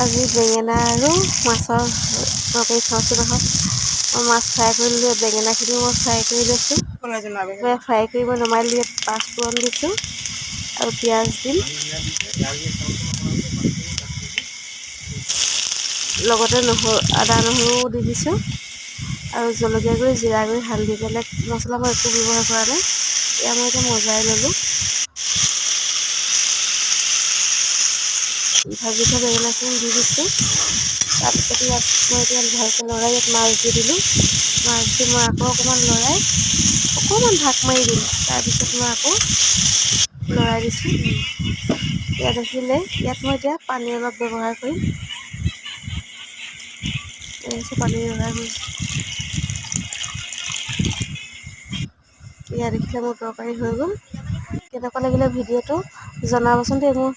আজি বেঙেনা আৰু মাছৰ তৰকাৰী খাওঁচোন আহক। মই মাছ ফ্ৰাই কৰি ল'লোঁ, বেঙেনাখিনিও মই ফ্ৰাই কৰি লৈছোঁ। ফ্ৰাই কৰি মই নমাই দিলোঁ। ইয়াত পাঁচফোৰণ দিছোঁ আৰু পিঁয়াজ দিম, লগতে নহৰু, আদা নহৰুও দি দিছোঁ আৰু জলকীয়া গুড়ি, জিৰা গুড়ি, হালধি। বেলেগ মছলা মই একো ব্যৱহাৰ কৰা নাই। এয়া মই এতিয়া মজাই ল'লোঁ। ভাজি থোৱা বেঙেনাখিনি দি দিছোঁ। তাৰপিছত ইয়াত মই এতিয়া ভালকৈ লৰাই ইয়াত মাছ দি দিলোঁ। মাছ দি মই আকৌ অকণমান লৰাই অকণমান ঢাক মাৰি দিম। তাৰপিছত মই আকৌ লৰাই দিছোঁ। ইয়াত দেখিলে, ইয়াত মই এতিয়া পানী অলপ ব্যৱহাৰ কৰিম। পানী ব্যৱহাৰ কৰিছোঁ। ইয়াত দেখিলে, মোৰ তৰকাৰী হৈ গ'ল। কেনেকুৱা লাগিলে ভিডিঅ'টো জনাবচোন দেই। মোৰ